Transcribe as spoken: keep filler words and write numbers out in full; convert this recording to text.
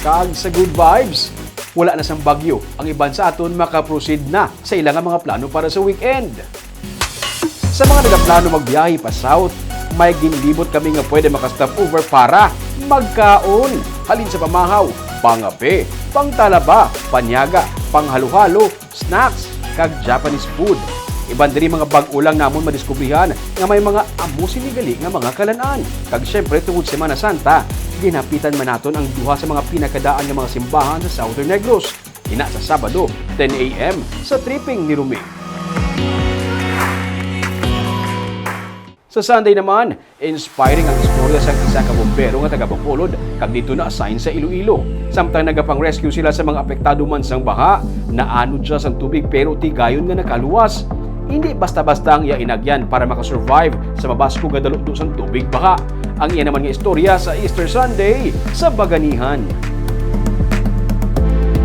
Kag sa good vibes, wala na sang bagyo, ang iban sa aton makaproceed na sa ila nga mga plano para sa weekend. Sa mga nagaplano magbiyahe pa south, may ginlibot kami nga pwede maka-stop over para magkaon. Halin sa pamahaw, pangape, pangtalaba, panyaga, panghalo-halo, snacks, kag Japanese food. Iban diri mga bag-o lang namon madiskubrihan nga may mga amo sini gali nga mga kalan-an. Kag syempre, tungod Semana Santa, ginapitan man naton ang duha sa mga pinakadaan nga mga simbahan sa Southern Negros, ina sa Sabado, ten a m, sa tripping ni Rumi. Sa Sunday naman, inspiring ang istorya sang isa ka bombero nga taga Bacolod kag didto na-assign sa Iloilo. Samtang nagapang-rescue sila sa mga apektado man sang baha, naanod siya sang tubig pero tigayon nga nakaluwas. Hindi basta-basta ang iya inagyan para makasurvive sa mabaskog nga daludo sang tubig baha. Ang iya naman nga istorya sa Easter Sunday sa Baganihan.